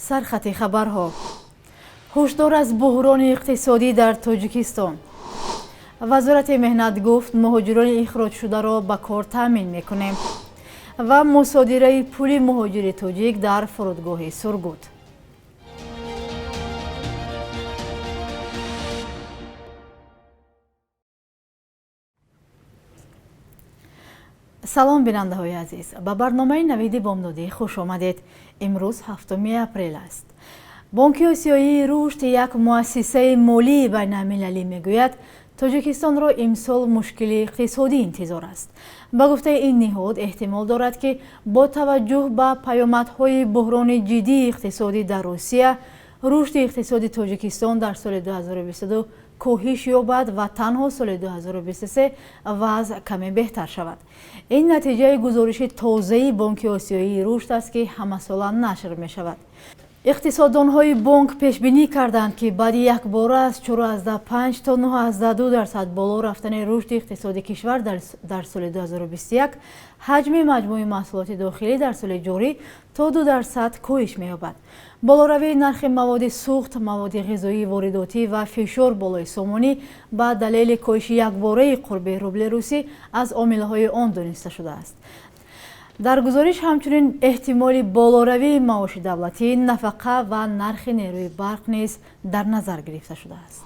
Сархати хабарҳо: ҳушдор аз буҳрони иқтисодӣ дар Тоҷикистон. Вазорати меҳнат гуфт, муҳоҷирони ихроҷшударо ба кор таъмин мекунем, ва мусодираи пули муҳоҷири тоҷик дар фурудгоҳи Сургут. Салом, бинандаҳои азиз, ба барномаи «Навиди бомдодӣ» хуш омадед. Имрӯз 7 апрел аст. Бонки Осиёии рушд, як муассисаи молии байналмилалӣ, мегӯяд, Тоҷикистонро имсол мушкили иқтисодӣ интизор аст. Ба гуфтаи ин ниҳод, эҳтимол дорад, ки бо таваҷҷӯҳ ба паёмадҳои буҳрони ҷиддии иқтисодӣ дар Русия, рушди иқтисоди Тоҷикистон дар соли 2022 коҳиш ёбад ва танҳо соли 2023 вазъ каме беҳтар шавад. Ин натиҷаи гузориши тозаи Бонки Осиёии рушд аст, ки ҳамасола нашр мешавад. Иқтисоддонҳои бонк пешбинӣ карданд, ки баъди якбора аз 4,5 то 9,2% боло рафтани рушди иқтисоди кишвар дар соли 2021, ҳаҷми маҷмӯи маҳсулоти дохилӣ дар соли ҷорӣ то 2% коҳиш меёбад. Болоравии нархи маводи сӯхт, маводи ғизоии воридотӣ ва фишор болои сомонӣ ба далели коҳиши якбораи қурби рубли русӣ аз омилҳои он дониста шудааст. Дар гузориш ҳамчунин эҳтимоли болоравии маоши давлатӣ, нафақа ва нархи нерӯи барқ низ дар назар гирифта шудааст.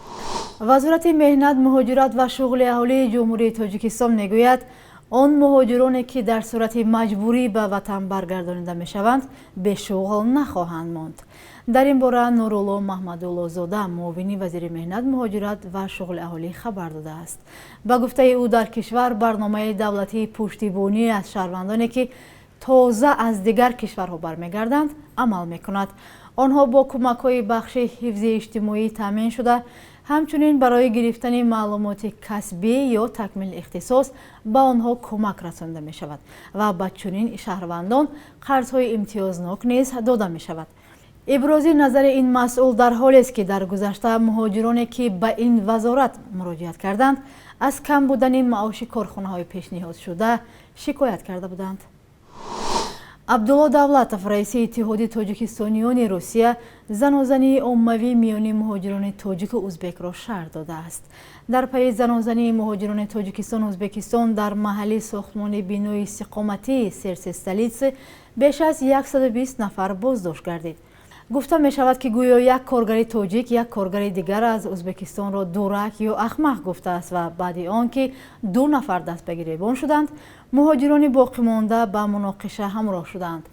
Вазорати меҳнат, муҳоҷират ва шуғли аҳолии Ҷумҳурии Тоҷикистон мегӯяд, он муҳоҷироне, ки дар сурати маҷбурӣ ба ватан баргардонида мешаванд, бешуғл нахоҳанд монд. Дар ин бора Нурулло Маҳмадуллозода, муовини вазири меҳнат, муҳоҷират ва шуғли аҳолӣ, хабар додааст. Ба гуфтаи ӯ, дар кишвар барномаи давлатии пуштибонӣ аз шаҳрвандоне, ки тоза аз дигар кишварҳо бармегарданд, амал мекунад. Онҳо бо кӯмакҳои бахши ҳифзи иҷтимоӣ таъмин шуда, ҳамчунин барои гирифтани маълумоти касбӣ ё такмили ихтисос ба онҳо кӯмак расонда мешавад ва ба чунин шаҳрвандон қарзҳои имтиёзнок низ дода мешавад. Ибрози назари ин масъул дар ҳолест, ки дар гузашта муҳоҷироне, ки ба ин вазорат муроҷиат карданд, аз кам будани маоши корхонаҳои пешниҳодшуда шикоят карда буданд. Абдулло Давлатов, раиси Иттиҳоди тоҷикистониёни Русия, занозании оммавӣ миёни муҳоҷирони тоҷику узбекро шарҳ додааст. Дар пайи занозании муҳоҷирони Тоҷикистону Узбекистон дар маҳалли сохтмони бинои истиқоматии «Сердце столицы» беш аз 120 нафар боздошт гардид. Гуфта мешавад, ки гӯё як коргари тоҷик як коргари дигар аз Узбекистонро дурак ё ахмақ гуфтааст ва баъди он ки ду нафар даст ба гиребон шуданд, муҳоҷирони боқимонда ба муноқиша ҳамроҳ шуданд.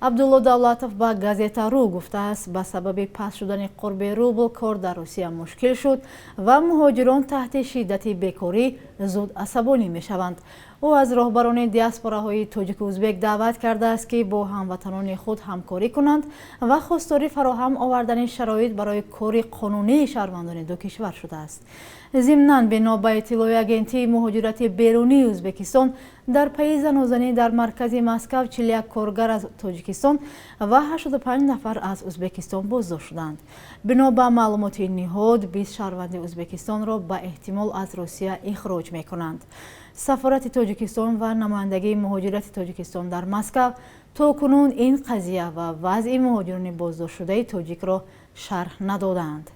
Абдулло Давлатов ба Газета ру гуфтааст, ба сабаби паст шудани қурби рубл кор дар Русия мушкил шуд ва муҳоҷирон таҳти шиддати бекорӣ зуд асабонӣ мешаванд. Ӯ аз роҳбарони диаспораҳои тоҷику узбек даъват кардааст, ки бо ҳамватанони худ ҳамкорӣ кунанд, ва хостори фароҳам овардани шароит барои кори қонунии шаҳрвандони ду кишвар шудааст. Зимнан, бино ба иттилои Агентии муҳоҷирати берунии Ӯзбекистон, дар пайи занозанӣ дар маркази Москав 41 коргар аз Тоҷикистон ва 85 нафар аз Ӯзбекистон боздошт шуданд. Бино ба маълумоти ин ниҳод, 20 шаҳрванди Ӯзбекистонро ба эҳтимол аз Русия ихроҷ мекунанд. Сафорати Тоҷикистон ва намояндагии муҳоҷирати Тоҷикистон дар Москав то кунун ин қазия ва вазъи муҳоҷирони боздоштшудаи тоҷикро шарҳ надодаанд.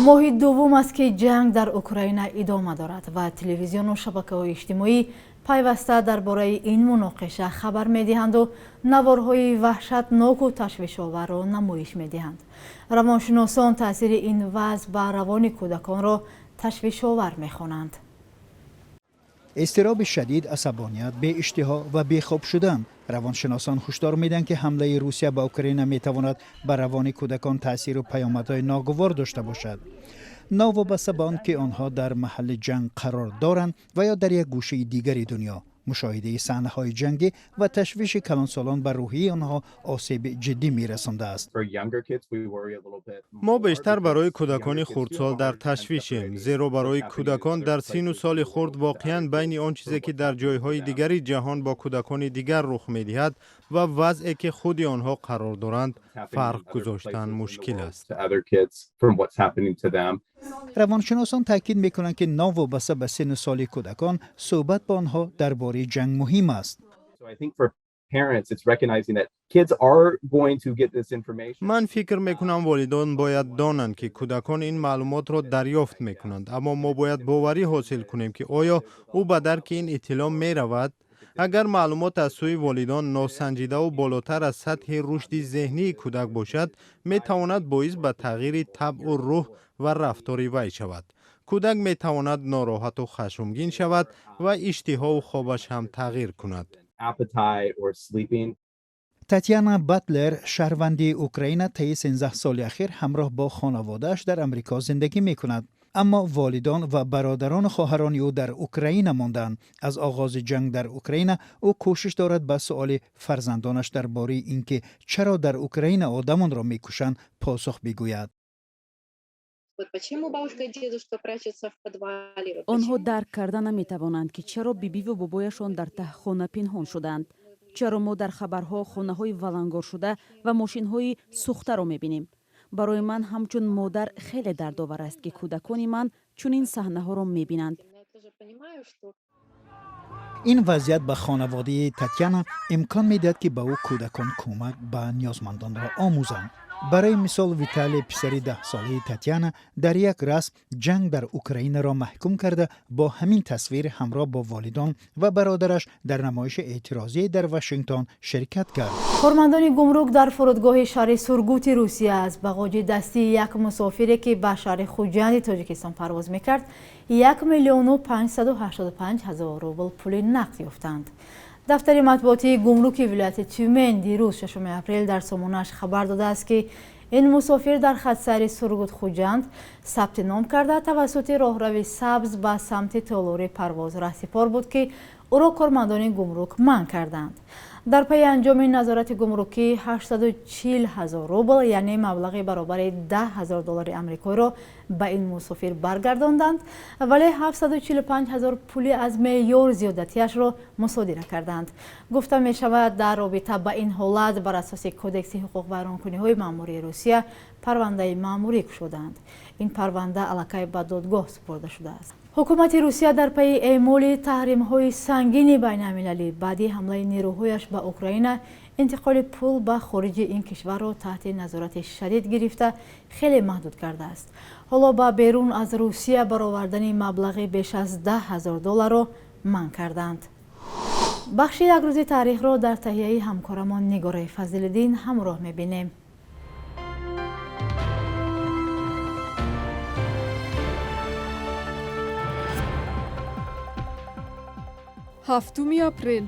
Моҳи дуввум аст, ки ҷанг дар Украина идома дорад ва телевизиону шабакаҳои иҷтимоӣ пайваста дар бораи ин муноқиша хабар медиҳанду наворҳои ваҳшатноку ташвишоварро намоиш медиҳанд. Равоншиносон таъсири ин вазъ ба равони кӯдаконро ташвишовар мехонанд. Изтироби шадид, асабоният, беиштиҳо ва бехоб шудан. Равоншиносон ҳушдор медиҳанд, ки ҳамлаи Русия ба Украина метавонад ба равони кӯдакон таъсиру паёмадҳои ногувор дошта бошад, новобаста ба он ки онҳо дар маҳалли ҷанг қарор доранд ва ё дар як гӯшаи дигари дунё. Мушоҳидаи саҳнаҳои ҷангӣ ва ташвиши калонсолон ба рӯҳияи онҳо осеби ҷиддӣ мерасондааст. Мо бештар барои кӯдакони хурдсол дар ташвишем, зеро барои кӯдакон дар сину соли хурд воқеан байни он чизе, ки дар ҷойҳои дигари ҷаҳон бо кӯдакони дигар рух медиҳад, ва вазъе, ки худи онҳо қарор доранд, фарқ гузоштан мушкил аст. Равоншиносон таъкид мекунанд, ки новобаста ба синну соли кӯдакон, суҳбат бо онҳо дар бораи ҷанг муҳим аст. Ман фикр мекунам, волидон бояд донанд, ки кӯдакон ин маълумотро дарёфт мекунанд, аммо мо бояд боварӣ ҳосил кунем, ки оё ӯ ба дарки ин иттилоъ меравад. Агар маълумот аз сӯи волидон носанҷидаву болотар аз сатҳи рушди зеҳнии кӯдак бошад, метавонад боис ба тағйири табъу рӯҳ ва рафтори вай шавад. Кӯдак метавонад нороҳату хашмгин шавад ва иштиҳову хобаш ҳам тағйир кунад. Татьяна Батлер, шаҳрванди Украина, таи 13 соли ахир ҳамроҳ бо хонаводааш дар Амрико зиндагӣ мекунад, аммо волидон ва бародарону хоҳарони ӯ дар Украина монданд. Аз оғози ҷанг дар Украина ӯ кӯшиш дорад ба суоли фарзандонаш дар бораи ин ки чаро дар Украина одамонро мекушанд, посух бигӯяд. Онҳо дарк карда наметавонанд, ки чаро бибиву бобояшон дар таҳхона пинҳон шуданд, чаро мо дар хабарҳо хонаҳои валангоршуда ва мошинҳои сӯхтаро мебинем. Барои ман ҳамчун модар хеле дардовар аст, ки кӯдакони ман чунин саҳнаҳоро мебинанд. Ин вазъият ба хонаводаи Татяна имкон медиҳад, ки ба ӯ кӯдакон кӯмак ба ниёзмандонро омӯзанд. Барои мисол, Виталий, писари 10-солаи Татяна, дар як расм ҷанг дар Украинаро маҳкум карда, бо ҳамин тасвир ҳамроҳ бо волидон ва бародараш дар намоиши эътирозӣ дар Вашингтон ширкат кард. Кормандони гумрук дар фурудгоҳи шаҳри Сургути Русия аз бағоҷи дастии як мусофире, ки ба шаҳри Хуҷанди Тоҷикистон парвоз мекард, 1 585 000 рубл пули нақд ёфтанд. Дафтари матбуотии гумруки вилояти Тюмен дирӯз, 6 апрел, дар сомонааш хабар додааст, ки ин мусофир дар хатсайри Сургут Хуҷанд сабти ном карда, тавассути роҳрави сабз ба самти толори парвоз раҳсипор буд, ки ӯро кормандони гумрук манъ карданд. Дар пайи анҷоми назорати гумрукӣ 840 ҳазор рубл, яъне маблағи баробари 10 ҳазор доллари амрикоиро ба ин мусофир баргардонданд, вале 745 ҳазор пули аз меъёр зиёдатиашро мусодира карданд. Гуфта мешавад, дар робита ба ин ҳолат бар асоси Кодекси ҳуқуқвайронкуниҳои маъмурии Русия парвандаи маъмурӣ кушоданд. Ин парванда аллакай ба додгоҳ супурда шудааст. Ҳукумати Русия дар пайи эъмоли таҳримҳои сангини байналмилалӣ баъди ҳамлаи нерӯҳояш ба Украина интиқоли пул ба хориҷи ин кишварро таҳти назорати шадид гирифта, хеле маҳдуд кардааст. Ҳоло ба берун аз Русия баровардани маблағи беш аз 10 000 долларро манъ карданд. Бахши як рӯзи таърихро дар таҳияи ҳамкорамон Нигораи Фазлиддин ҳамроҳ мебинем. 7 апрел.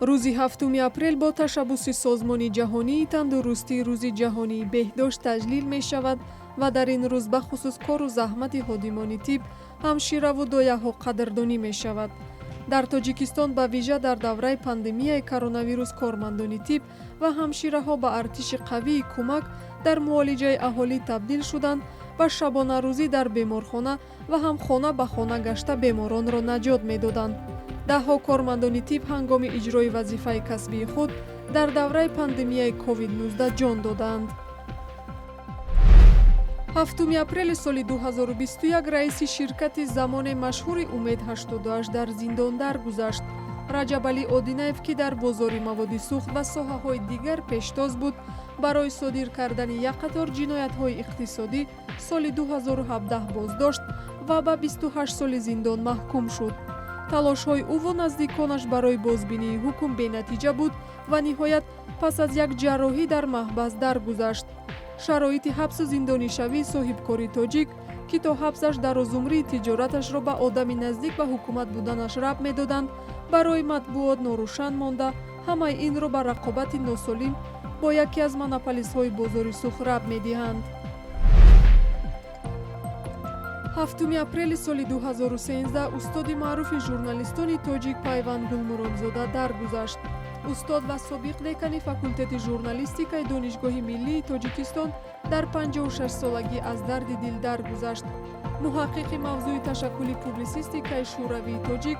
Рӯзи 7 апрел бо ташаббуси Созмони ҷаҳонии тандурустӣ Рӯзи ҷаҳонии беҳдошт таҷлил мешавад ва дар ин рӯз бахусус кору заҳмати ходимони тиб, ҳамшираву дояҳо қадрдонӣ мешавад. Дар Тоҷикистон, ба вижа дар давраи пандемияи коронавирус, кормандони тиб ва ҳамшираҳо ба артиши қавии кӯмак дар муолиҷаи аҳолӣ табдил шуданд ва шабонарӯзӣ дар беморхона ва ҳам хона ба хона гашта беморонро наҷот медоданд. Даҳҳо кормандони тиб ҳангоми иҷрои вазифаи касбии худ дар давраи пандемияи COVID-19 ҷон доданд. 7 апрели соли 2021 раиси ширкати замоне машҳури Умед 88 дар зиндон даргузашт. Раҷабалӣ Одинаев, ки дар бозори маводи сӯхт ва соҳаҳои дигар пештоз буд, барои содир кардани як қатор ҷиноятҳои иқтисодӣ соли 2017 боздошт ва ба 28 соли зиндон маҳкум шуд. Талошҳои ӯву наздиконаш барои бозбинии ҳукм бенатиҷа буд ва ниҳоят пас аз як ҷарроҳӣ дар маҳбас даргузашт. Шароити ҳабсу зиндонишавии соҳибкори тоҷик, ки то ҳабсаш дарозумрии тиҷораташро ба одами наздик ба ҳукумат буданаш рабт медоданд, барои матбуот норӯшан монда, ҳамаи инро ба рақобати носолим бо яке аз монополистҳои бозори сӯхт рабт медиҳанд. 7 апрели соли 2013 устоди маъруфи журналистони тоҷик Пайванд Гулмуродзода даргузашт. Устод ва собиқ декани факултети журналистикаи Донишгоҳи миллии Тоҷикистон дар 56-солагӣ аз дарди дил даргузашт. Муҳаққиқи мавзӯи ташаккули публисистикаи шӯравии тоҷик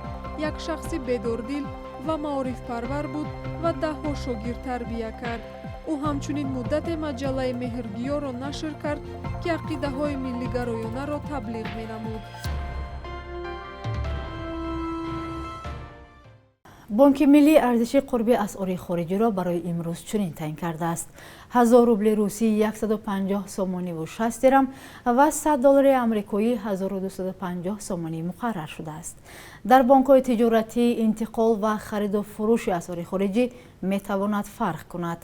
як шахси бедордил ва маорифпарвар буд ва даҳҳо шогирд тарбия кард. Ӯ ҳамчунин муддате маҷаллаи Меҳргиёро нашр кард, ки ақидаҳои миллигароёнаро таблиғ менамуд. Бонки Миллӣ арзиши қурби асъори хориҷиро барои имрӯз чунин таъин кардааст: 1000 рубли русӣ 150 сомониву 60 дирам ва 100 доллари амрикоӣ 1250 сомонӣ муқаррар шудааст. Дар бонкҳои тиҷоратӣ интиқол ва хариду фурӯши асъори хориҷӣ метавонад фарқ кунад.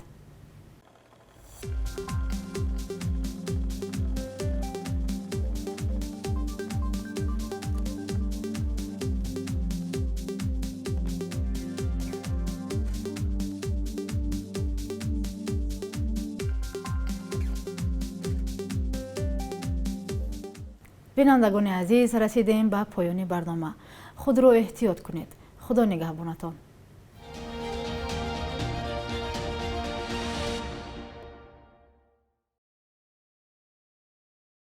Бинандагони азиз, расидем ба поёни барнома. Худро эҳтиёт кунед. Худо нигаҳбонатон.